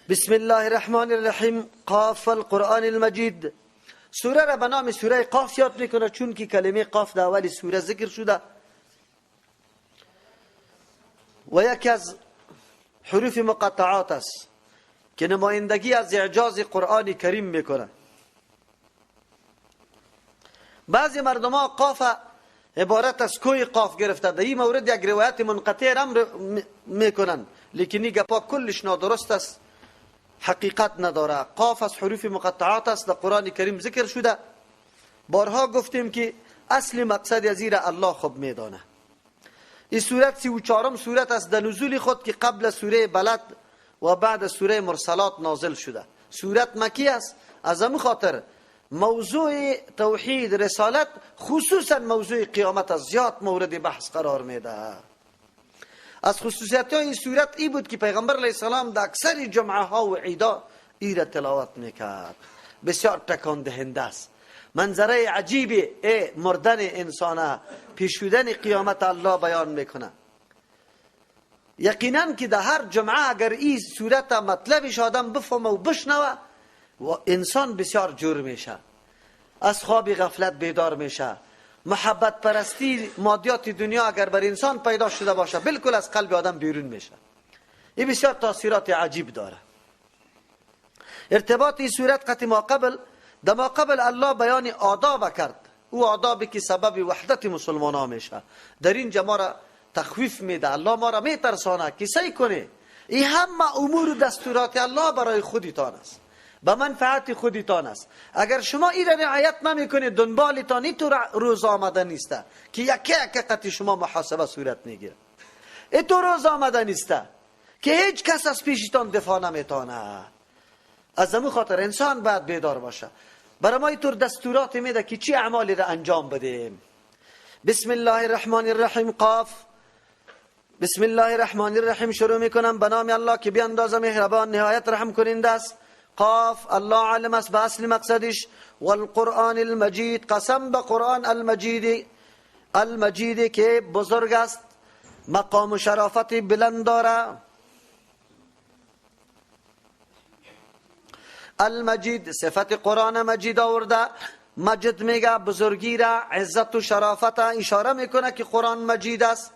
بسم الله الرحمن الرحیم. قاف القرآن المجید. سوره را به نام سوره قاف یاد میکنه چون که کلمه قاف در اول سوره ذکر شده و یکی از حروف مقطعات است که نمایندگی از اعجاز قرآن کریم میکنه. بعضی مردم ها قاف عبارت از کوی قاف گرفته، در این مورد یک روایت منقطع هم میکنن، لیکن این گپا کلش نادرست است، حقیقت نداره. قاف از حروف مقطعات است، در قرآن کریم ذکر شده. بارها گفتیم که اصل مقصد از این الله خوب میدانه. این سورت 34 سورت است در نزول خود که قبل سوره بلد و بعد سوره مرسلات نازل شده. سورت مکی است، از همون خاطر موضوع توحید، رسالت، خصوصا موضوع قیامت از زیاد مورد بحث قرار میده. از خصوصیت های این سورت ای بود که پیغمبر علیه السلام در اکثر جمعه ها و عیدا ای را تلاوت میکرد. بسیار تکان دهنده است. منظره عجیب مردن انسان، پیش شدن قیامت الله بیان میکنه. یقینا که در هر جمعه اگر این سورت مطلبش آدم بفهمه و بشنوه و انسان بسیار جور میشه، از خواب غفلت بیدار میشه. محبت پرستی مادیات دنیا اگر بر انسان پیدا شده باشه بالکل از قلب آدم بیرون میشه. این بسیار تاثیرات عجیب داره. ارتباط این سورت قطع ما قبل، در ما قبل الله بیان آداب کرد، او آدابی که سبب وحدت مسلمان ها میشه. در اینجا ما را تخویف میده، الله ما را میترسانه که سعی کنه این همه امور و دستورات الله برای خودتان است، به منفعت خودتان است. اگر شما این را رعایت نمیکنید دنبالتان این تو روز آمده نیست که یکی یک قطع شما محاسبه صورت میگیره. این تو روز آمده نیست که هیچ کس از پیشتان دفاع نمیتونه. از همون خاطر انسان باید بیدار باشه. برای ما اینطور دستورات میده که چی اعمالی را انجام بدیم. بسم الله الرحمن الرحیم. قاف. بسم الله الرحمن الرحیم شروع میکنم به نام الله که بی اندازه مهربان نهایت رحم کننده است. قاف، الله عالم است به اصل مقصدش. والقرآن المجید، قسم به قرآن المجید، المجید که بزرگ است، مقام و شرافت بلند داره. المجید صفت قرآن مجید آورده. مجد میگه بزرگی را، عزت و شرافت اشاره میکنه که قرآن مجید است.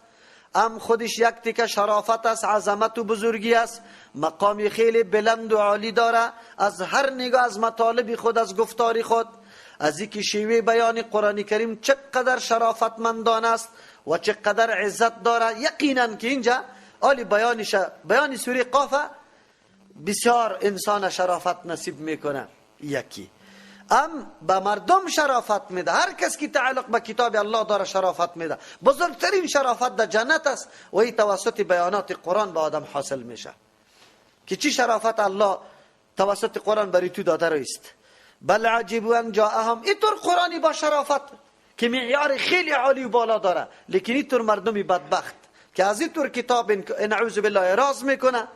ام خودش یک تیکه شرافت است، عظمت و بزرگی است، مقامی خیلی بلند و عالی داره. از هر نگاه، از مطالب خود، از گفتار خود، از اینکه شیوه بیان قرآن کریم چقدر شرافتمندان است و چقدر عزت داره. یقینا که اینجا عالی بیان سوره قاف بسیار انسان شرافت نصیب میکنه. یکی ام به مردم شرافت میده، هر کس که تعلق به کتاب الله داره شرافت میده. بزرگترین شرافت در جنت است و این توسط بیانات قرآن به آدم حاصل میشه که چی شرافت الله توسط قرآن برای تو داده است. بل عجیبوا ان جاءهم، اینطور قرآنی با شرافت که معیار خیلی عالی و بالا داره، لیکن اینطور مردمی بدبخت که از اینطور کتاب نعوذ بالله اعراض میکنه،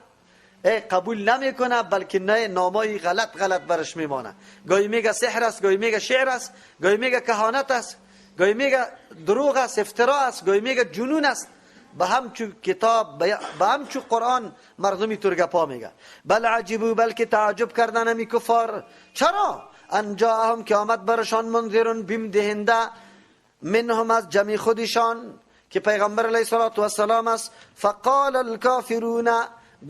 قبول نمیکنه، بلکه نه نامای غلط غلط برش میمانه. گاهی میگه سحر است، گاهی میگه شعر است، گاهی میگه کهانت است، گاهی میگه دروغ است، افترا است، گاهی میگه جنون است. به همچو کتاب، به همچو قرآن مردمی ترگپا میگه. بل عجیبو، بلکه تعجب کردن همی کفار. چرا؟ ان جاءهم، که آمد برشان منذرون، بیم دهنده، منهم از جمع خودشان که پیغمبر علیه الصلاة والسلام است. فقال الکافرون،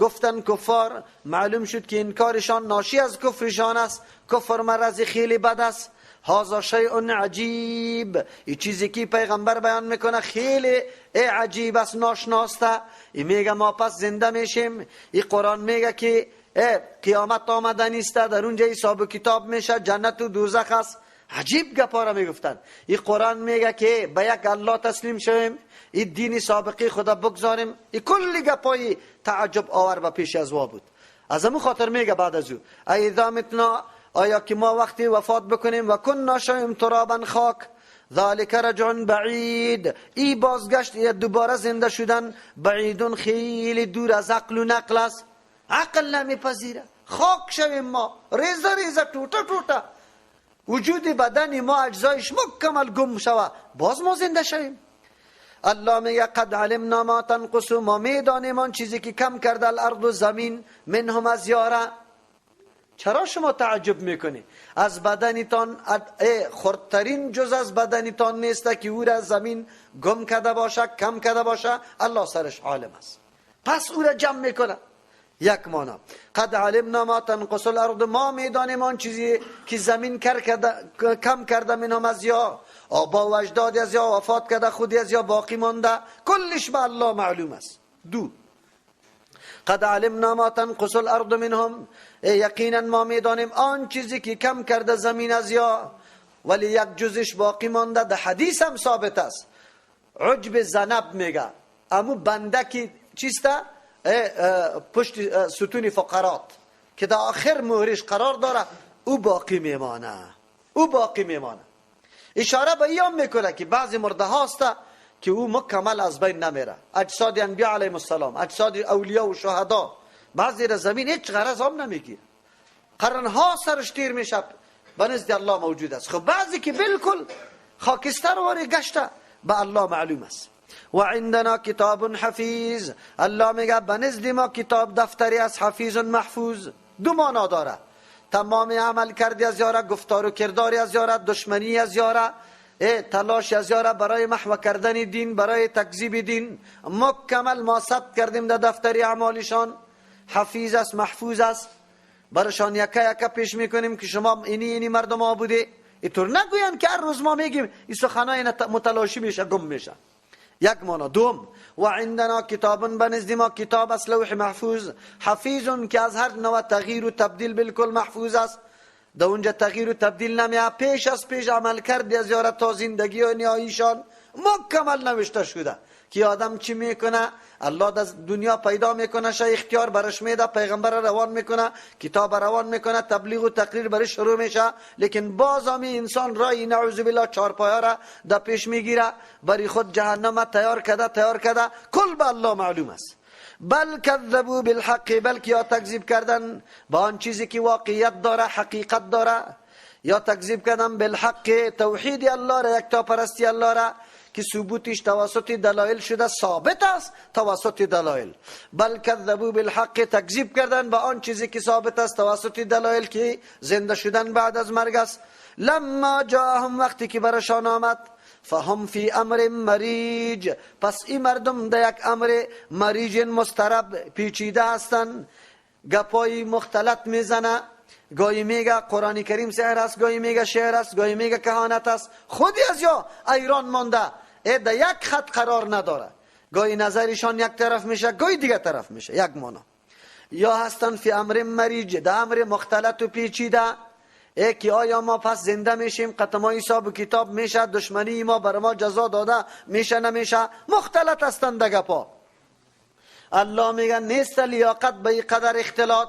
گفتن کفار. معلوم شد که انکارشان ناشی از کفرشان است. کفر مرض خیلی بد است. هذا شیء عجیب، این چیزی که پیغمبر بیان میکنه خیلی عجیب است، ناشناسته. این میگه ما پس زنده میشیم. این قرآن میگه که قیامت آمده نیست، در اونجا حساب کتاب میشه، جنت و دوزخ است. عجیب گپا را میگفتن. این قرآن میگه که به یک الله تسلیم شویم، این دین سابقی خدا بگذاریم. این کلی گپای تعجب آور به پیش از وا بود. از همون خاطر میگه بعد از او اذا متنا، آیا که ما وقتی وفات بکنیم، و کنا شویم ترابا خاک، ذالک رجع بعید، ای بازگشت یا دوباره زنده شدن بعیدون، خیلی دور از عقل و نقل است. عقل نمیپذیره. خاک شویم ما، ریزه ریزه، توته توته، وجود بدن ما اجزایش مکمل گم شوه، باز ما زنده شویم. الله میگه قد علمنا ما تنقص، ما میدانیم آن چیزی که کم کرده الارض و زمین، منهم از یاره. چرا شما تعجب میکنی؟ از بدنتان خردترین جز از بدنتان نیست که او را زمین گم کرده باشه، کم کرده باشه، الله سرش عالم است، پس او را جمع میکنه. یک مانا قد علمنا ما تنقص الارض، ما میدانیم آن چیزی که زمین کم کرده، منهم از یا آبا و اجداد از یا وفات کرده، خودی از یا باقی مانده، کلش به الله معلوم است. دو، قد علمنا ما تنقص الارض منهم، یقینا ما میدانیم آن چیزی که کم کرده زمین از یا، ولی یک جزش باقی مانده. در حدیث هم ثابت است، عجب زنب میگه، امو بنده که چیسته پشت ستون فقرات که در آخر مهرش قرار داره، او باقی میمانه، او باقی میمانه. اشاره به ایام میکنه که بعضی مرده هاست که او مکمل از بین نمیره. اجساد انبیاء علیهم السلام، اجساد اولیا و شهدا، بعضی را زمین هیچ غرض هم نمیگیره، قرنها سرش تیر میشه، به نزد الله موجود است. خب بعضی که بالکل خاکستر واری گشته، به الله معلوم است. و عندنا کتاب حفیظ، الله میگه به نزد ما کتاب دفتری از حفیظ محفوظ. دو معنا داره، تمام عمل کردی از یاره، گفتار و کرداری از یاره، دشمنی از یاره، تلاش از یاره برای محو کردن دین، برای تکذیب دین، مکمل ما ثبت کردیم در دفتر اعمالشان. حفیظ است، محفوظ است، برشان یکه یکه پیش میکنیم که شما اینی اینی مردم ها بوده. اینطور نگوین که هر روز ما میگیم این سخنای متلاشی میشه، گم میشه. یک معنا. دوم، و عندنا کتاب، به نزد ما کتاب است لوح محفوظ، حفیظ که از هر نوع تغییر و تبدیل بالکل محفوظ است، در اونجا تغییر و تبدیل نمیه، پیش از پیش عمل کردی از یاره تا زندگی و نهاییشان مکمل نوشته شده که آدم چی میکنه. الله در دنیا پیدا میکنه، شه اختیار برش میده، پیغمبر روان میکنه، کتاب روان میکنه، تبلیغ و تقریر برش شروع میشه، لیکن باز هم انسان رای نعوذ بالله چارپایه را در پیش میگیره، برای خود جهنم تیار کرده، تیار کرده، کل به الله معلوم است. بل کذبوا بالحق، بلکه یا تکذیب کردن با آن چیزی که واقعیت داره، حقیقت داره، یا تکذیب کردن بالحق، توحید الله را، یکتاپرستی الله را که ثبوتش توسط دلایل شده، ثابت است توسط دلایل. بل کذبوا بالحق، تکذیب کردن با آن چیزی که ثابت است توسط دلایل که زنده شدن بعد از مرگ است. لما جاءهم، وقتی که برشان آمد، فهم فی امر مریج، پس این مردم در یک امر مریج مضطرب پیچیده هستند، گپای مختلط میزنه، گاهی میگه قرآن کریم سحر است، گاهی میگه شعر است، گاهی میگه کهانت است، خودی از یا ایران مانده، در یک خط قرار نداره، گاهی نظرشان یک طرف میشه، گاهی دیگه طرف میشه. یک معنا. یا هستن فی امر مریج، در امر مختلط و پیچیده، ای که آیا ما پس زنده میشیم، قطمای حساب و کتاب میشه، دشمنی ما بر ما جزا داده میشه نمیشه، مختلط هستند گپا. الله میگه نیست لیاقت به این قدر اختلاط،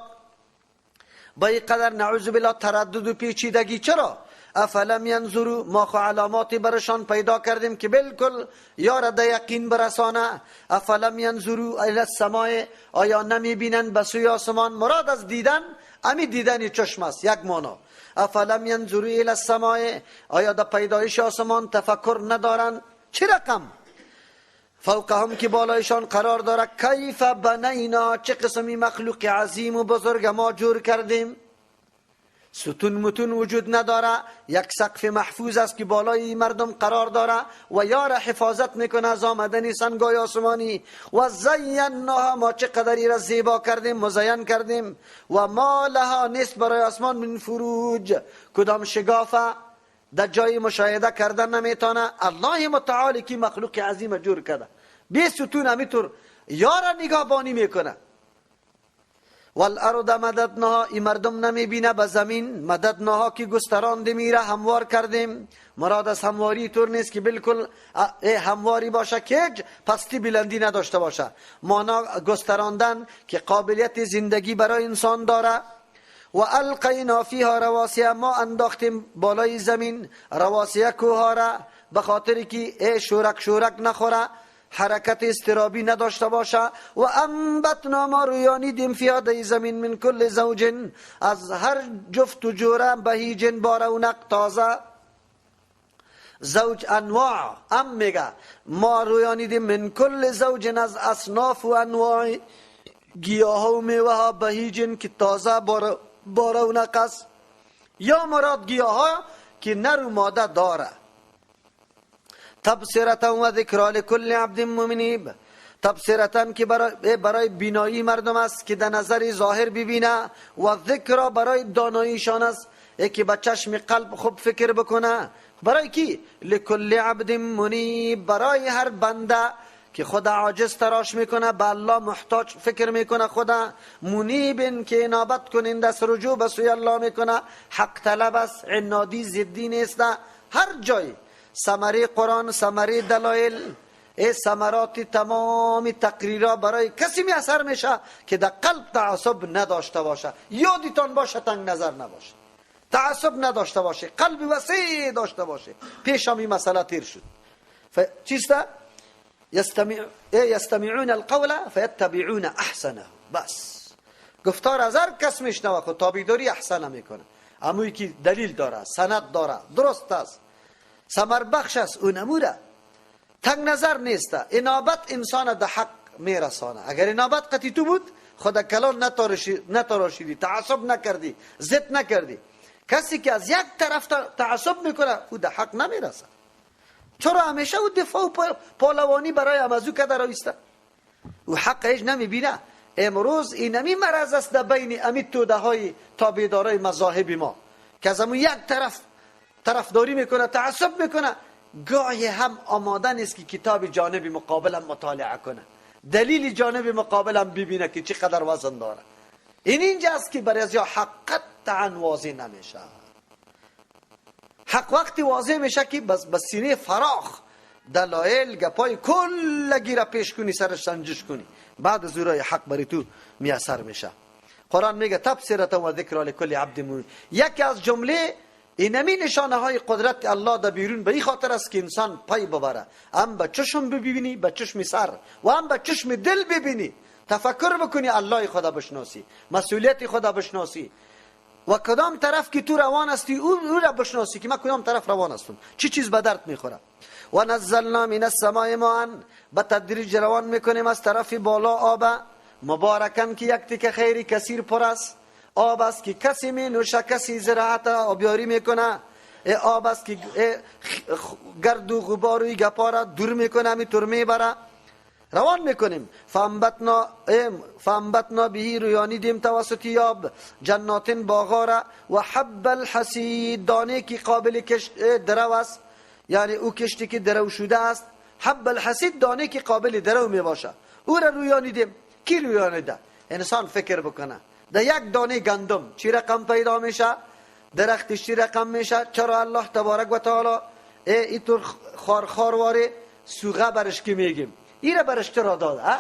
به این قدر نعوذ بالله تردد و پیچیدگی. چرا؟ افلم ینظروا، ما خو علاماتی برشان پیدا کردیم که بالکل یار ده یقین برسانه. افلم ینظروا الی السماء، آیا نمیبینند به سوی آسمان؟ مراد از دیدن امی دیدن چشم است، یک معنا. افلم ینظروا الی السماء، آیا در پیدایش آسمان تفکر ندارند؟ چه رقم فوقهم که بالایشان قرار داره، کیف بنینا، چه قسمی مخلوق عظیم و بزرگ ما جور کردیم، ستون متون وجود نداره، یک سقف محفوظ است که بالای مردم قرار داره و یار حفاظت میکنه از آمدن سنگای آسمانی. و زیناها، ما چه قدری را زیبا کردیم، مزین کردیم. و ما لها، نیست برای آسمان، من فروج، کدام شگافه در جای مشاهده کردن نمیتونه. الله متعالی که مخلوق عظیم جور کرده، بی ستون همیطور یار نگاهبانی میکنه. والارض مددناها، این مردم نمیبینه به زمین، مددناها که گستراندیم، میره هموار کردیم. مراد از همواری طور نیست که بالکل همواری باشه که پستی بلندی نداشته باشه، مانا گستراندن که قابلیت زندگی برای انسان داره. و القینا فیها رواسی، ما انداختیم بالای زمین رواسی کوه را، به خاطر که شورک شورک نخوره، حرکت اضطرابی نداشته باشه. و انبتنا، ما رویانیدیم فیها در زمین، من کل زوج، از هر جفت و جوره، بهیج، بارونق تازه، زوج انواع ام میگه ما رویانیدیم من کل زوج از اصناف و انواع گیاه و میوه ها بهیجن که تازه باره و نقص، یا مراد گیاه ها که نر و ماده داره. تبصرة و ذکر لکل عبد منیب، تبصرة که برای بینایی مردم است که در نظر ظاهر ببینه، و ذکر برای داناییشان است که با چشم قلب خوب فکر بکنه. برای کی؟ لکل عبد منیب، برای هر بنده که خدا عاجز تراش میکنه، به الله محتاج فکر میکنه، خدا منیب که انابت کننده است، رجوع به سوی الله میکنه، حق طلب است، عنادی ضدی نیست. هر جای ثمره قرآن، ثمره دلایل، ای ثمرات تمام تقریرها برای کسی می اثر میشه که در قلب تعصب نداشته باشه. یادتان باشه تنگ نظر نباشه، تعصب نداشته باشه، قلب وسیع داشته باشه. پیش هم این مسئله تیر شد. چیست؟ یستمعون القول فیتبعون احسنه. بس گفتار از هر کس میشنوه خود تابعداری احسنه میکنه، اموی که دلیل داره، سند داره، درست است، ثمر بخش است، اون اموره تنگ نظر نیست. انابت انسان ده حق میرسانه. اگر انابت قطعی تو بود، خدا کلان نتراشیدی، تعصب نکردی، ضد نکردی. کسی که از یک طرف تعصب میکنه او ده حق نمیرسه. چرا همیشه او دفاع و پالوانی برای امازو کده رایسته، او حق هیچ نمیبینه. امروز اینمی مرض است در بین امی توده های تابعدارای مذاهب ما که از امو یک طرف طرفداری میکنه، تعصب میکنه، گاهی هم آماده نیست که کتاب جانب مقابل هم مطالعه کنه، دلیل جانب مقابل هم ببینه که چقدر وزن داره. این اینجاست که برای از یا حق قطعا واضح نمیشه. حق وقتی واضح میشه که بس به سینه فراخ دلایل گپای کلگی را پیش کنی، سرش سنجش کنی، بعد از اورای حق برای تو میسر میشه. قرآن میگه تبصرة و ذکر لکل عبد منیب. یکی از جمله اینمی نشانه های قدرت الله در بیرون به این خاطر است که انسان پای ببره، هم به چشم ببینی، به چشم سر، و هم به چشم دل ببینی، تفکر بکنی، الله خدا بشناسی، مسئولیت خدا بشناسی، و کدام طرف که تو روان هستی او را بشناسی که من کدام طرف روان هستم، چی چیز به درد میخوره. و نزلنا من السماء ماء، به تدریج روان میکنیم از طرف بالا آب مبارکن که یک تیکه خیری کثیر پر است. آب است که کسی می نوشه، کسی زراعت آبیاری میکنه، آب است که گرد و غبار و گپا را دور میکنه، می میبره. روان میکنیم. فانبتنا بهی، رویانیدیم توسط آب جناتن باغا را، و حب الحصید، دانه که قابل کشت درو است، یعنی او کشتی که درو شده است. حب الحصید دانه که قابل درو میباشه، او را رویانیدیم. کی رویانیده؟ انسان فکر بکنه در یک دانه گندم چی رقم پیدا میشه، درختش چی رقم میشه. چرا الله تبارک و تعالی اینطور خارخارواره سوغه برش که میگیم ایره برش چرا داده؟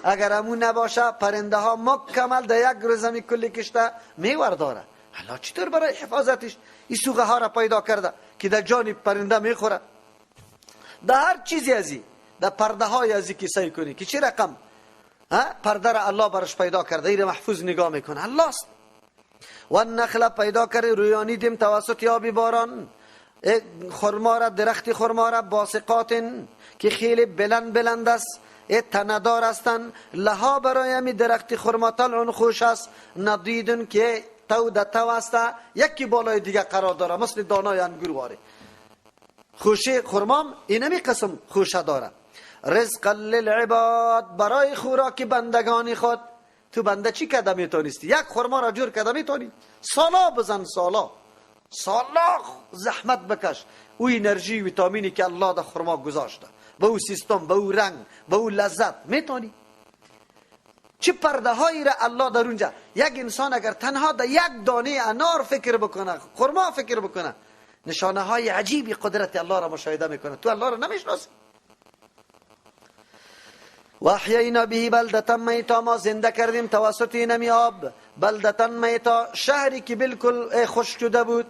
اگر امون نباشه پرنده ها مکمل در یک روز می کلی کشته میور داره. الله چطور برای حفاظتش این سوغه ها را پیدا کرده که در جان پرنده میخوره؟ در هر چیزی ازی، در پرده های ازی که سعی کنی که چی رقم پرده را الله برش پیدا کرده، ایره محفوظ نگاه میکنه، الله است. و النخل پیدا کرده، رویانیدیم توسط آب باران خرما را، درخت خرما را، باسقات که خیلی بلند بلند است، تندار هستند. لها برای همی درخت خرما طلع خوش است، ندیدن که تو در تو است، یکی بالای دیگه قرار داره، مثل دانای انگور واره. خوشه خرمام اینمی قسم خوشه داره. رزقا للعباد، برای خوراک بندگان خود. تو بنده چی کده میتونستی؟ یک خرما را جور کده میتونی؟ سالا بزن، سالا سالا زحمت بکش، او انرژی ویتامینی که الله در خرما گذاشته، به او سیستم، به او رنگ، به او لذت میتونی. چه پرده هایی را الله در اونجا. یک انسان اگر تنها در یک دانه انار فکر بکنه، خرما فکر بکنه، نشانه های عجیبی قدرت الله را مشاهده میکنه. تو الله را نمیشناسی. و احیینا به بلدتا میتا، ما زنده کردیم توسط اینمی آب بلدتا میتا، شهری که بالکل خشک شده بود،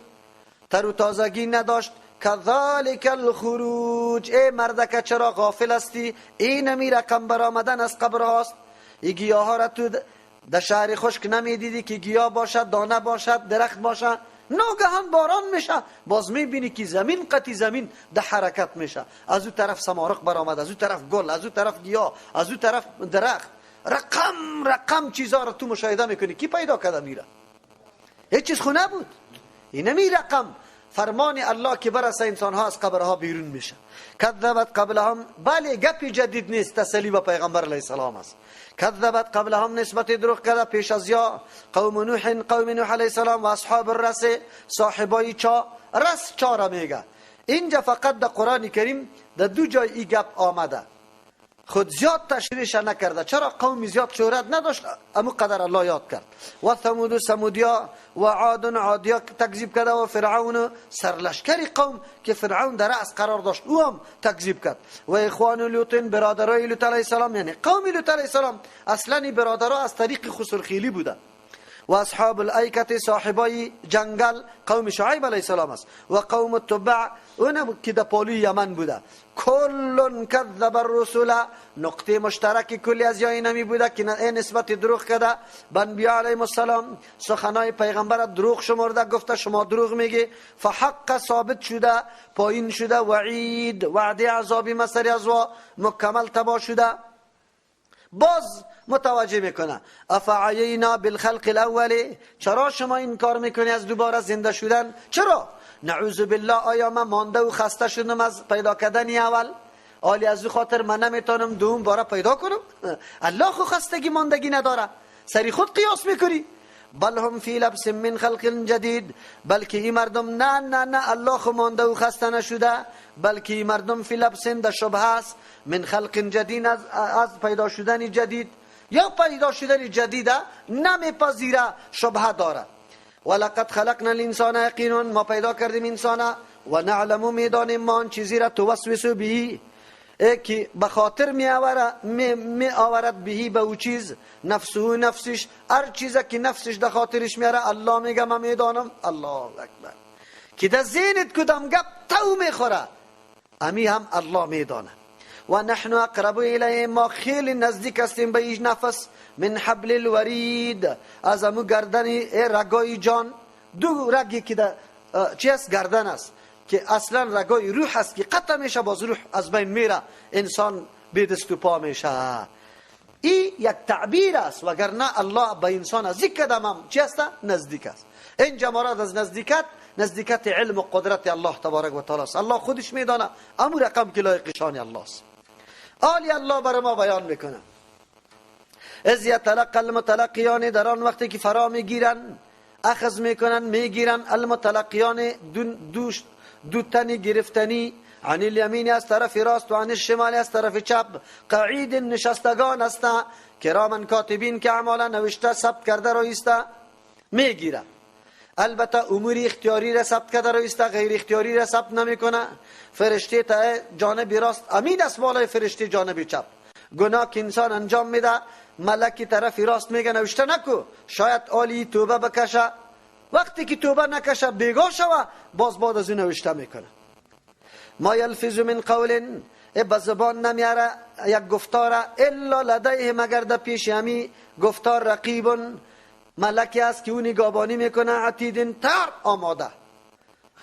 تر و تازگی نداشت. کذالک الخروج، ای مردکه چرا غافل هستی؟ اینمی رقم برآمدن از قبر هاست. ای گیاه ها را تو در شهر خشک نمیدیدی که گیاه باشد، دانه باشد، درخت باشد. ناگهان باران میشه، باز میبینی که زمین قطی زمین ده حرکت میشه، از او طرف سمارق برآمد، از او طرف گل، از او طرف گیاه، از او طرف درخت، رقم رقم چیزا رو تو مشاهده میکنی. کی پیدا کرده میره؟ هیچ چیز خو نبود. اینمی رقم فرمان الله که برسه انسان ها از قبرها بیرون میشه. کذبت قبلهم، بله گپی جدید نیست، تسلی به پیغمبر علیه السلام است. کذبت قبلهم نسبت دروغ کرده پیش از یا قوم نوح، قوم نوح علیه السلام و اصحاب الرس، صاحبای چا، رس چا را میگه. اینجا فقط در قرآن کریم در دو جای ای گپ آمده، خود زیاد تشریح نکرده. چرا؟ قوم زیاد شهرت نداشت، امو قدر الله یاد کرد. و ثمود ثمودیا و عاد عادیا تکذیب کرده و فرعون سرلشکر قوم که فرعون در رأس قرار داشت او هم تکذیب کرد. و اخوان لوط برادرای لوط علیه السلام، یعنی قوم لوط علیه السلام اصلا برادرها از طریق خسرخیلی بوده. و اصحاب الایکه صاحبای جنگل قوم شعیب علیه السلام است. و قوم تبع اونم که در پالوی یمن بوده. کل کذب الرسل، نقطه مشترک کلی از یا اینمی بوده که نسبت دروغ کرده به انبیا علیهم السلام، سخنای پیغمبر دروغ شمرده، گفته شما دروغ میگی. فحق ثابت شده، پایین شده، وعید وعده عذابی مسری از وا مکمل تبا شده. باز متوجه میکنه افعینا بالخلق الاول، چرا شما این کار میکنی از دوباره زنده شدن؟ چرا؟ نعوذ بالله، آیا من مانده و خسته شدم از پیدا کردن اول؟ آلی از او خاطر من نمیتونم دوم باره پیدا کنم؟ الله خو خستگی ماندگی نداره، سری خود قیاس میکنی. بل هم فی لبس من خلق جدید، بلکه این مردم نه نه نه، الله خو مانده و خسته نشده، بلکه این مردم فی لبس در شبهه است، من خلق جدید از پیدا شدن جدید، یا پیدا شدن جدیده نمیپذیره، شبهه داره. ولقد خلقنا الانسان یقینا، ما پیدا کردیم انسان، و نعلم میدانیم ما آن چیزی را توسوس به، که به خاطر می آورد بهی به او چیز، نفسه نفسش، هر چیزی که نفسش در خاطرش میاره الله میگه من میدانم. الله اکبر، که در ذهنت کدام گپ تو میخوره امی هم الله میدانه. و نحن اقرب الیه، ما خیلی نزدیک هستیم به این نفس، من حبل الورید، از امو گردن رگای جان، دو رگی که در چی است؟ گردن است، که اصلا رگای روح است که قطع میشه، باز روح از بین میره، انسان بی دست و پا میشه. این یک تعبیر است، وگرنه الله به انسان از یک قدم هم چی است؟ نزدیک است. اینجا مراد از نزدیکت، نزدیکت علم و قدرت الله تبارک و تعالی است. الله خودش میدانه امو رقم که لایق شان الله است. آلی الله بر ما بیان میکنه از یتلقى المتلقیان، در آن وقتی که فرا میگیرن، اخذ میکنن، میگیرن، المتلقیان دو تنی گرفتنی، عن الیمین از طرف راست و عن الشمال از طرف چپ، قعید نشستگان هستند، کرامن کاتبین که اعمال نوشته ثبت کرده رو ایسته میگیره. البته امور اختیاری را ثبت کرده رو ایسته، غیر اختیاری را ثبت نمیکنه. فرشته تا جانب راست امین است بالای فرشته جانب چپ. گناه که انسان انجام میده، ملک طرف راست میگه نوشته نکو، شاید آلی توبه بکشه. وقتی که توبه نکشه بیگاه شوه، باز بعد از اون نوشته میکنه. ما یلفظ من قول، به زبان نمیاره یک گفتار، الا لدیه، مگر در پیش همی گفتار رقیب، ملکی است که او نگهبانی میکنه، عتید تر آماده.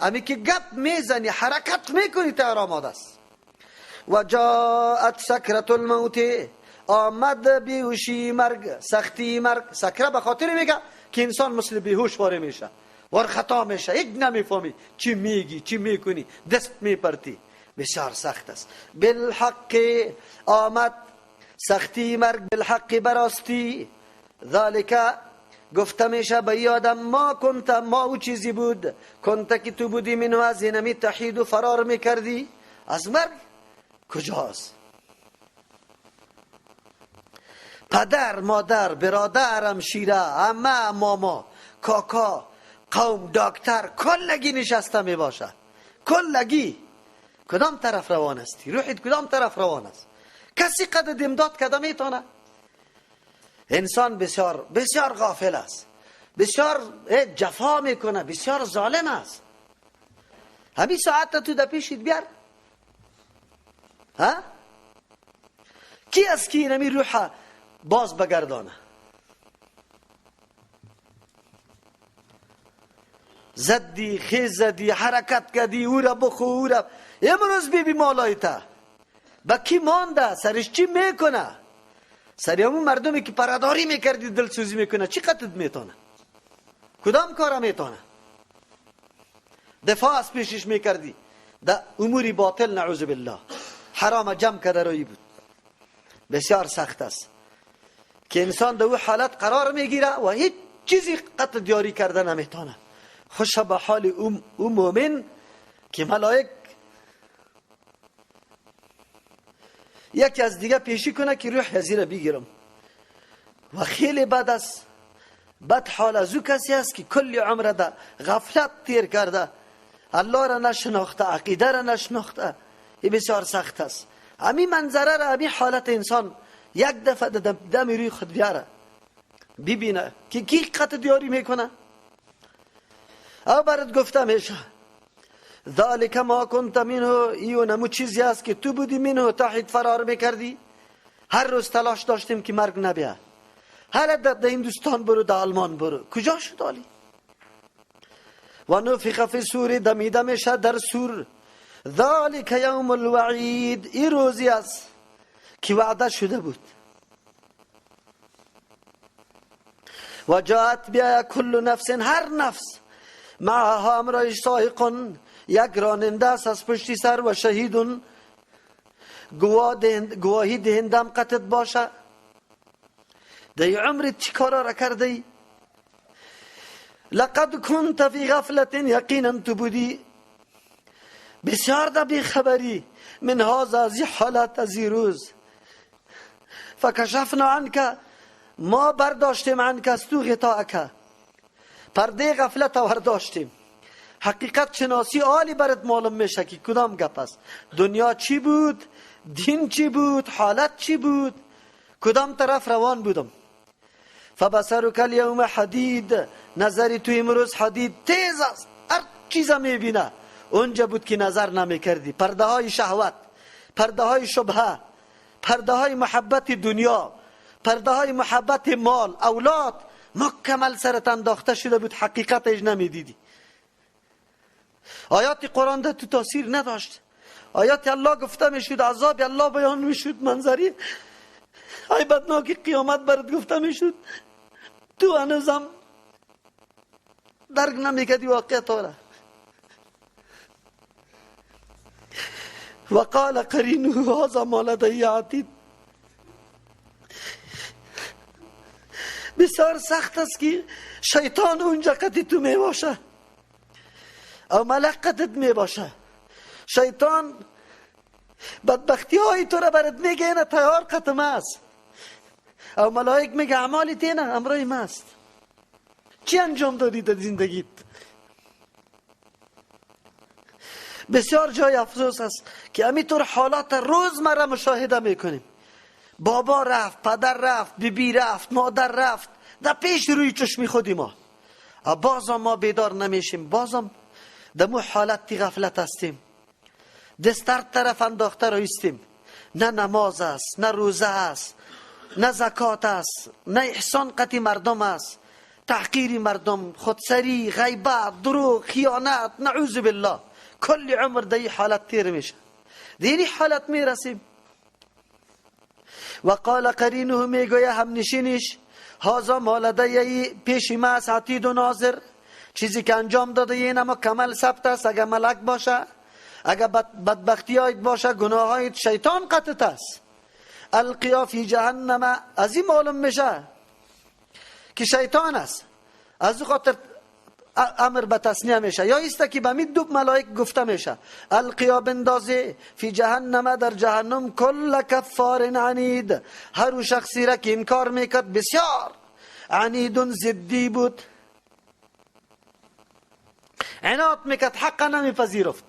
همی که گپ میزنی حرکت میکنی تر آماده است. و جاءت سکرت الموت، آمد بیهوشی مرگ، سختی مرگ. سکره به خاطر میگه که انسان مثل بیهوش واره میشه، وار خطا میشه، یک نمیفهمی چی میگی چی میکنی، دست میپرتی، بسیار سخت است. بالحق آمد سختی مرگ، بالحق براستی. ذالک گفته میشه به یادم ما کنت، ما او چیزی بود، کنت که تو بودی، منو از اینمی تحید و فرار میکردی از مرگ. کجاست؟ پدر، مادر، برادر، همشیره، عمه، ماما، کاکا، قوم، دکتر، کلگی نشسته می باشه. کلگی کدام طرف روان استی؟ روحت کدام طرف روان است؟ کسی قد امداد کده میتونه؟ انسان بسیار بسیار غافل است، بسیار جفا میکنه، بسیار ظالم است. همین ساعت تو در پیشت بیار، ها؟ کی از کی نمی روح باز بگردانه؟ زدی، خیز زدی، حرکت کردی، او را بخو، او را. امروز بی بی مالایتا با کی مانده؟ سرش چی میکنه؟ سری همون مردمی که پرداری میکردی دلسوزی میکنه، چی قطعت میتونه؟ کدام کارا میتونه؟ دفاع از پیشش میکردی در اموری باطل، نعوذ بالله، حرام جمع کرده روی بود. بسیار سخت است که انسان در او حالت قرار میگیره و هیچ چیزی قطع دیاری کرده نمیتونه. خوش به حال او مؤمن که ملائک یکی از دیگه پیشی کنه که روح از را بگیرم. و خیلی بد است، بد حال از او کسی است که کل عمر ده غفلت تیر کرده، الله را نشناخته، عقیده را نشناخته. این بسیار سخت است. همین منظره را، همین حالت انسان یک دفعه دم روی خود بیاره، ببینه که کی قطع دیاری میکنه. او برات گفته میشه ذالک ما کنت منه، ایو نمو چیزی است که تو بودی، منه تحید فرار میکردی. هر روز تلاش داشتیم که مرگ نبیه. هر در هندوستان برو، در آلمان برو، کجا شد آلی؟ و نفخ فی الصور، دمیده میشه در سور. ذالک یوم الوعید، این روزی است که وعده شده بود. و جاءت بیا کل نفس، هر نفس معها امرایش سائق، یک راننده است از پشتی سر، و شهید، گواهی دهندم قطعت باشه. در عمرت چی کارا را کرده ای؟ لقد كنت فی غفلت، یقینا تو بودی بسیار در بیخبری، من هذا، از حالت، از روز. فکشفنا عنک، ما برداشتیم، عنک از تو، غطاءک، پرده غفلت برداشتیم. حقیقت شناسی عالی برات معلوم میشه که کدام گپ است، دنیا چی بود، دین چی بود، حالت چی بود، کدام طرف روان بودم. فبصرک الیوم حدید، نظری تو امروز حدید، تیز است، هر چیز میبینه. اونجا بود که نظر نمیکردی، پرده های شهوت، پرده های شبهه، پرده های محبت دنیا، پرده های محبت مال، اولاد، مکمل سرت انداخته شده بود، حقیقتش نمیدیدی. آیات قرآن در تو تاثیر نداشت، آیات الله گفته میشد، عذاب الله بیان میشد، منظری عیبتناک قیامت برات گفته میشد، تو هنوزم درک نمیکردی واقعیت را. وقال قرینه هذا ما لدی عتید. بسیار سخت است که شیطان اونجا قطعی تو می باشه او ملک قطعت می باشه. شیطان بدبختی های تو را برات میگه، اینه تیار قطم است، او ملائک میگه اعمال تینه امرای ما است. چی انجام دادی در زندگیت؟ بسیار جای افسوس است که همینطور حالات روزمره مشاهده میکنیم. بابا رفت، پدر رفت، بیبی رفت، مادر رفت، در پیش روی چشمی خودی ما، بازم ما بیدار نمیشیم، بازم در مو حالت غفلت هستیم، دست هر طرف انداخته رایستیم. نه نماز است، نه روزه است، نه زکات است، نه احسان قطع مردم است، تحقیر مردم، خودسری، غیبت، دروغ، خیانت، نعوذ بالله. کل عمر در این حالت تیر میشه، در این حالت میرسیم. و قال قرینه، میگویه همنشینش، هذا ما لدی، پیش ما است، عتید و ناظر، چیزی که انجام داده این اما کمل ثبت است. اگر ملک باشه، اگر بدبختی هایت باشه، گناه هایت، شیطان قطعت است. القیا فی جهنم، از این معلوم میشه که شیطان است، از او خاطر امر به تثنیه میشه، یا ایست که به می دو ملائک گفته میشه القیا، بندازه، فی جهنم، در جهنم، کل کفار عنید، هر شخصی را که انکار میکرد، بسیار عنید، ضدی بود، عناد میکرد، حق نمیپذیرفت.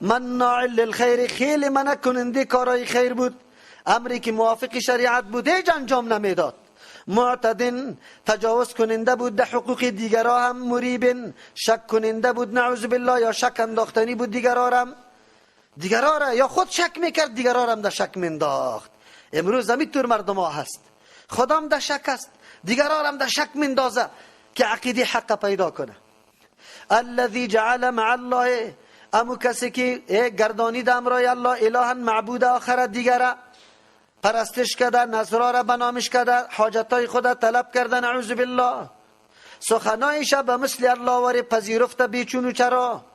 مناع للخیر، خیلی منع کننده کارای خیر بود، امری که موافق شریعت بود هیچ انجام نمیداد. معتدن، تجاوز کننده بود در حقوق دیگرا هم. مریب، شک کننده بود، نعوذ بالله، یا شک انداختنی بود دیگرا را، یا خود شک میکرد دیگرا را هم در شک منداخت. امروز همینطور مردم ها هست، خودم در شک است، دیگرا را هم در شک مندازه که عقیده حق پیدا کنه. الذي جعل مع الله، امو کسی که گردانید امرای الله الها معبود آخر دیگره پرستش کرده، نظرها را بنامش کرده، حاجتای خود طلب کرده، نعوذ بالله. سخنایش به مثل الله وری پذیرفته بیچون و چرا،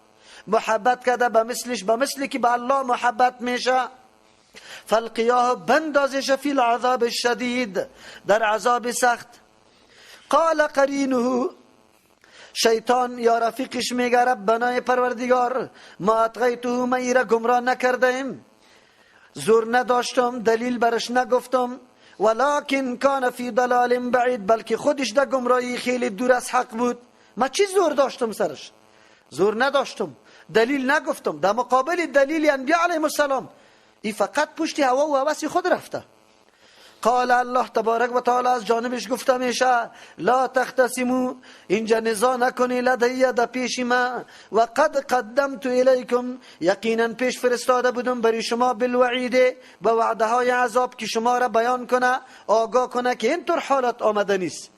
محبت کرده به مثلش، به مثلی که به الله محبت میشه. فالقیاه بندازش فی العذاب الشدید، در عذاب سخت. قال قرینه، شیطان یا رفیقش میگه ربنای پروردگار ما اطغیته، ما ایره گمراه نکردیم، زور نداشتم، دلیل برش نگفتم، ولکن کان فی ضلال بعید، بلکه خودش در گمراهی خیلی دور از حق بود. ما چی زور داشتم سرش؟ زور نداشتم، دلیل نگفتم. در مقابل دلیل انبیاء علیهم السلام ای فقط پشت هوا و هوس خود رفته. قال الله تبارک و تعالی از جانبش گفته میشه لا تختصمو، اینجا نزاع نکنی، لدی در پیش ما، و قد قدمت الیکم، یقینا پیش فرستاده بودم برای شما بالوعید، به وعده های عذاب که شما را بیان کنه، آگاه کنه که اینطور حالت آمده نیست.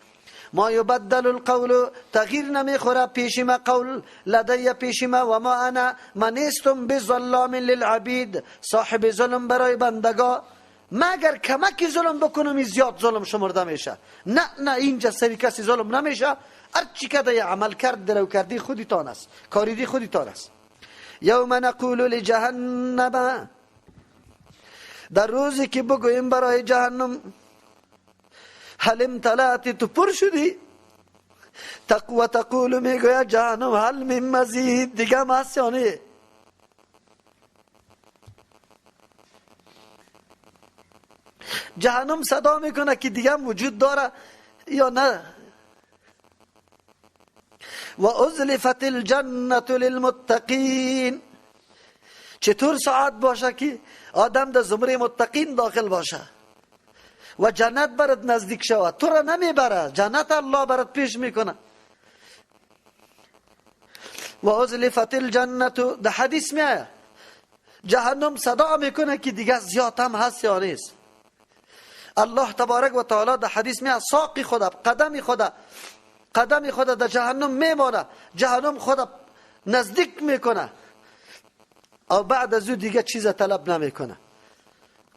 ما یبدل القول، تغییر نمیخوره پیش ما قول، لدی پیش ما، و ما انا، من نیستم بظلام للعبید، صاحب ظلم برای بندگا. مگر کمکی ظلم بکنم زیاد ظلم شمرده میشه. نه نه، اینجا سری کسی ظلم نمیشه. هرچی که ده عمل کرد درو کردی خودتان است، کاریدی خودتان است. یوم نقول لجهنم، در روزی که بگوییم برای جهنم هل امتلأت، تو پر شدی؟ و تقول، میگوید جهنم هل من مزید، دیگه هست یا نه؟ جهنم صدا میکنه که دیگه وجود داره یا نه. و ازلفت الجنة للمتقین، چطور ساعت باشه که آدم در زمره متقین داخل باشه و جنت برات نزدیک شود، تو را نمیبره، جنت الله برات پیش میکنه. و ازلفت الجنة، در حدیث میآید جهنم صدا میکنه که دیگه زیاد هم هست یا نیست. الله تبارک و تعالی در حدیث میاد ساقی خدا، قدم خدا، قدم خدا در جهنم میمانه، جهنم خدا نزدیک میکنه او بعد از او دیگه چیز طلب نمیکنه.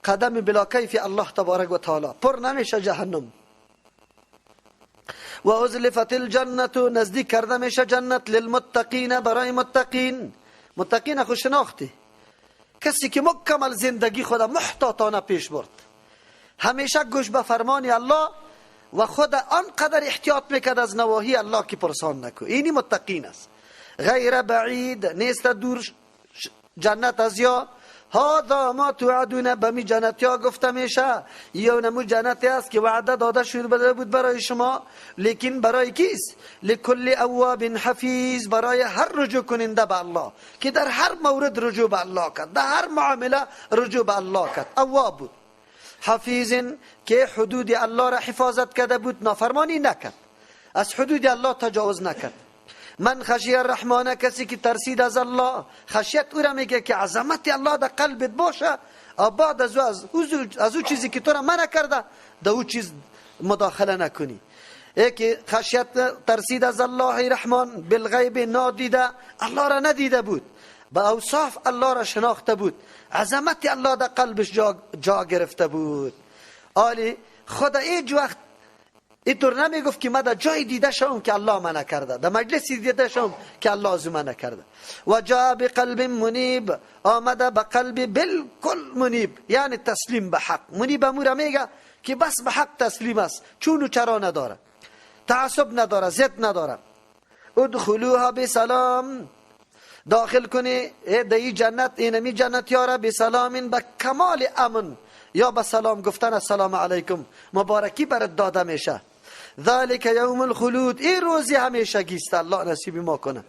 قدم بلا کیف الله تبارک و تعالی پر نمیشه جهنم. و ازلفت الجنة، نزدیک کرده میشه جنت للمتقین، برای متقین. متقین خو شناختی، کسی که مکمل زندگی خدا محتاطانه پیش برد، همیشه گوش به فرمان الله و خود آنقدر احتیاط میکرد از نواهی الله که پرسان نکو، اینی متقین است. غیر بعید، نیست دور جنت از یا. هذا ما توعدون، به می جنت ها گفته میشه یا نمو جنتی است که وعده داده شده بود برای شما، لیکن برای کیست؟ لکل اواب حفیظ، برای هر رجوع کننده به الله، که در هر مورد رجوع به الله کرد، در هر معامله رجوع به الله کرد، اواب بود. حفیظ، که حدود الله را حفاظت کرده بود، نافرمانی نکرد، از حدود الله تجاوز نکرد. من خشی الرحمن، کسی که ترسید از الله، خشیت او را میگه که عظمت الله در قلبت باشه، بعد از او چیزی که تو را منع کرده در او چیز مداخله نکنی. یکی خشیت ترسید از الله رحمان بالغیب، نادیده الله را ندیده بود، به اوصاف الله را شناخته بود، عظمت الله در قلبش جا گرفته بود. آلی خدا هیچ وقت اینطور نمیگفت که من در جای دیده شوم که الله منع کرده، در مجلسی دیده شوم که الله از منع کرده. و جاء بقلب منیب، آمده به قلب بالکل منیب، یعنی تسلیم به حق. منیب امور میگه که بس به حق تسلیم است، چون و چرا نداره، تعصب نداره، ضد نداره. ادخلوها بسلام، داخل کنی در جنت، اینمی جنت یاره بسلام، به کمال امن، یا به سلام گفتن السلام علیکم، مبارکی برات داده میشه. ذلك یوم الخلود، این روزی همیشه گیست، الله نصیب ما کنه.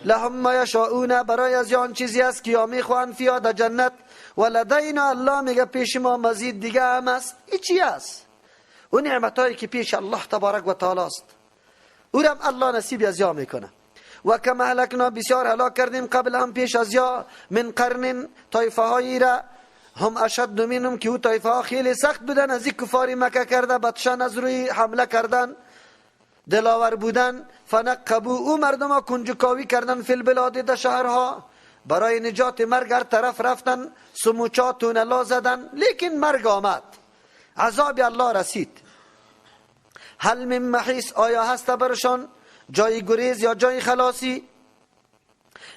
لهم ما یشاؤون، برای از آن چیزی است که یا میخوان فیا در جنت، و لدینا، الله میگه پیش ما مزید دیگه هم است. این چی است؟ اون نعمتایی که پیش الله تبارک و تعالی است، او هم الله نصیب از یا میکنه. و کما اهلکنا، بسیار هلاک کردیم قبل هم پیش از یا، من قرن، طایفه هایی را، هم اشد منهم، که او طایفه ها خیلی سخت بودن، از این کفار مکه کرده بطشان از روی حمله کردن، دلاور بودن، فنقبو، او مردم ها کنجکاوی کردن، فی البلاد، در شهرها، برای نجات مرگ هر طرف رفتن، سموچا تونلا زدن، لیکن مرگ آمد، عذاب الله رسید. هل من محیص، آیا هست برشان جای گریز یا جای خلاصی؟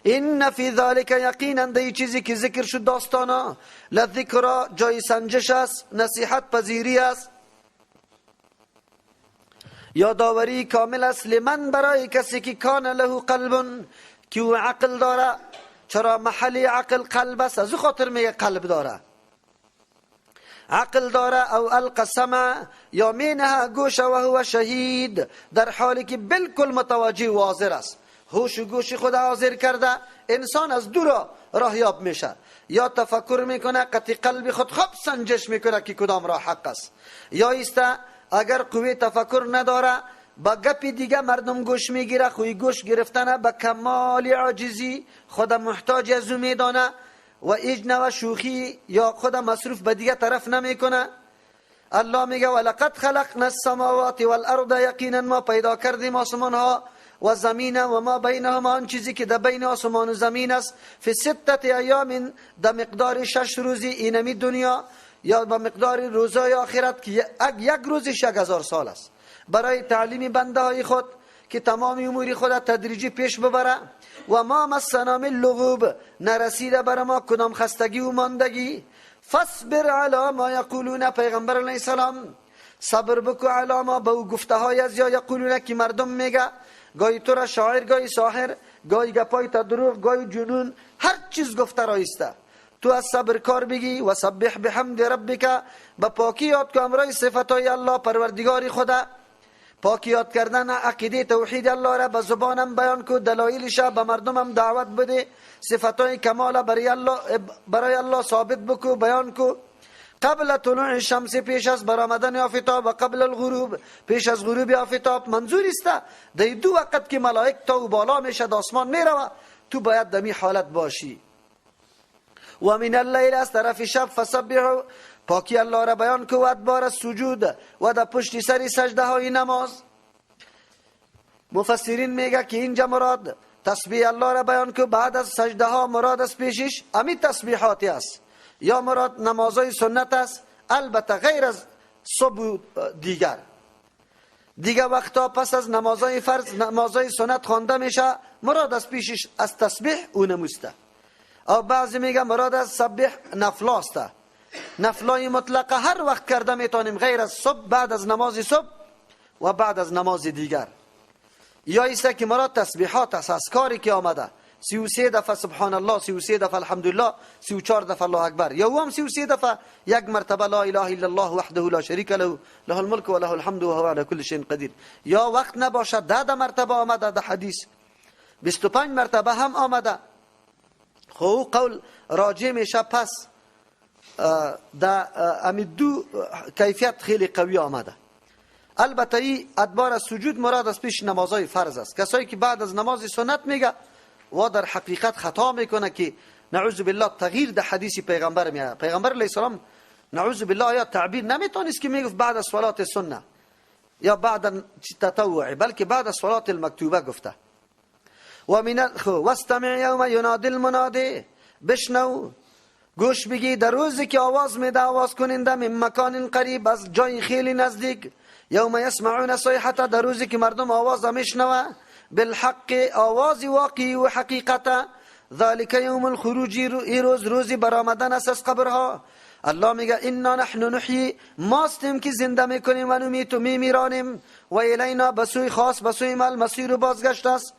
این فی ذلک، یقینا در چیزی که ذکر شد داستانا، لذکرا، جای سنجش است، نصیحت پذیری است، یادآوری کامل است، لمن، برای کسی که کان له قلب، که او عقل داره. چرا محل عقل قلب است، از او خاطر میگه قلب داره، عقل داره. او القى السمع، یا مینه گوش، و هو شهید، در حالی که بالکل متوجه و حاضر است، هوش و گوش خود حاضر کرده. انسان از دور راه یاب میشه، یا تفکر میکنه، قطع قلب خود خوب سنجش میکنه که کدام راه حق است، یا ایسته اگر قوه تفکر نداره با گپ دیگه مردم گوش میگیره، خوی گوش گرفتنه به کمال عاجزی خود محتاج از او میدانه و ایج نوع شوخی یا خود مصروف به دیگه طرف نمیکنه. الله میگه ولقد خلقنا السماوات والارض، یقینا ما پیدا کردیم آسمان ها و زمین و ما بینهما، آن چیزی که در بین آسمان و زمین است، فی سته ایام، در مقدار 6 روزی اینمی دنیا، یا به مقدار روزای آخرت که یک روزش 1000 سال است، برای تعلیم بنده های خود که تمام امور خود تدریجی پیش ببره. و ما مسنا من لغوب، نرسیده بر ما کدام خستگی و ماندگی. فاصبر علی ما یقولون، پیغمبر علیه السلام صبر بکو علی ما، به او گفته های از یا یقولون که مردم میگه، گاهی تو را شاعر، گاهی ساحر، گاهی گپای تا دروغ، گاهی جنون، هر چیز گفته رایسته. تو از صبر کار بگی. و سبح بحمد ربک، به پاکی یاد کو امرای صفتهای الله پروردگار خدا. پاکی یاد کردن عقیده توحید الله را به زبانم بیان کو، دلایلش به مردمم دعوت بده، صفتهای کمال برای الله ثابت بکو، بیان کو. قبل طلوع الشمس، پیش از برآمدن آفتاب، و قبل الغروب، پیش از غروب آفتاب. منظور است در دو وقت که ملائک تا و بالا میشه، آسمان میروه، تو باید دمی حالت باشی. و من اللیل، از طرف شب، فسبح، پاکی الله را بیان کو، و ادبار السجود، و در پشت سر سجده های نماز. مفسرین میگه که اینجا مراد تسبیح الله را بیان کو بعد از سجده ها، مراد از پیشش امی تسبیحاتی است، یا مراد نمازهای سنت است، البته غیر از صبح دیگر. دیگه وقتا پس از نمازهای فرض نمازهای سنت خوانده میشه، مراد از پیشش از تسبیح او نموسته. او بعضی میگه مراد از سبح نفلاسته، نفلای مطلقه هر وقت کرده میتونیم غیر از صبح، بعد از نماز صبح و بعد از نماز دیگر. یا ایسته که مراد تسبیحات است، از کاری که آمده 33 دفعه سبحان الله، 33 دفعه الحمدلله، 34 دفعه الله اکبر، یا هم 33 دفعه یک مرتبه لا اله الا الله وحده لا شریک له له الملک و له الحمد و هو علی کل شیء قدیر. یا وقت نباشد 10 مرتبه آمده در حدیث، 25 مرتبه هم آمده. خو قول راجع میشه. پس در امی دو کیفیت خیلی قوی آمده. البته ای ادبار سجود مراد از پیش نمازهای فرض است. کسایی که بعد از نماز سنت میگه و در حقیقت خطا میکنه که نعوذ بالله تغییر در حدیث پیغمبر میاد. پیغمبر علیه السلام نعوذ بالله یا تعبیر نمیتونست که میگفت بعد از صلات سنه یا بعد تطوع، بلکه بعد از صلات المکتوبه گفته. و من واستمع یوم ینادی المنادی، بشنو گوش بگی در روزی که آواز میده آواز کننده، من مکان قریب، از جای خیلی نزدیک. یوم یسمعون صیحة، در روزی که مردم آواز میشنوه، بالحق، آواز واقعی و حقیقت. ذالک یوم الخروج، ای روز روزی برآمدن است از قبرها. الله میگه انا نحن نحیی، ماستیم که زنده میکنیم، و نمیت، میمیرانیم، و الینا، بسوی خاص بسوی ما المصیر بازگشت است.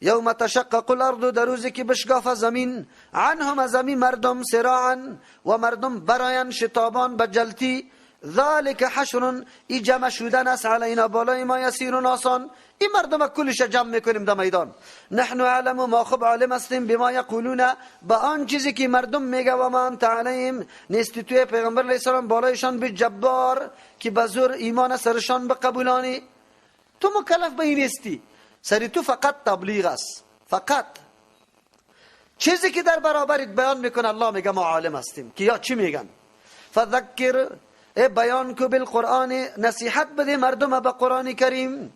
یوم تشقق الارض، در روزی که بشکاف زمین، عنهم، زمین مردم، سراعا، و مردم براین شتابان بجلتی. ذالک حشر، ای جمع شدن است، علینا، بالای ما، یسیر، آسان. این مردم کلش جمع میکنیم در میدان. نحن اعلم، ما خوب عالم هستیم، بما یقولون، با آن چیزی که مردم میگه، و ما انت علیهم، نیستی توی پیغمبر علیه السلام بالایشان بجبار، که بزور ایمان سرشان بقبولانی. تو مکلف به این نیستی، سری تو فقط تبلیغ است، فقط چیزی که در برابرت بیان میکنه. الله میگه ما عالم هستیم که یا چی میگن. فذکر، ای بیان کو، بالقرآن، نصیحت بده مردم به قرآن کریم.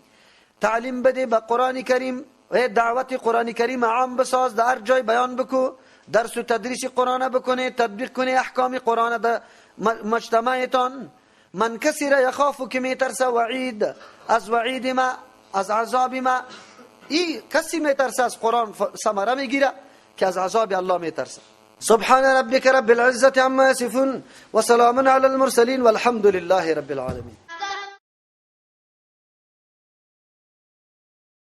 تعلیم بده به قرآن کریم، دعوت قرآن کریم عام بساز، در هر جای بیان بکو، درس و تدریس قرآن بکنه، تطبیق کنه احکام قرآن در مجتمعتان. من کسی را یخاف که میترسه وعید، از وعید ما، از عذاب ما، ای کسی میترسه از قرآن ثمره میگیره که از عذاب الله میترسه. سبحان ربك رب العزة عما يصفون وسلام على المرسلين والحمد لله رب العالمين.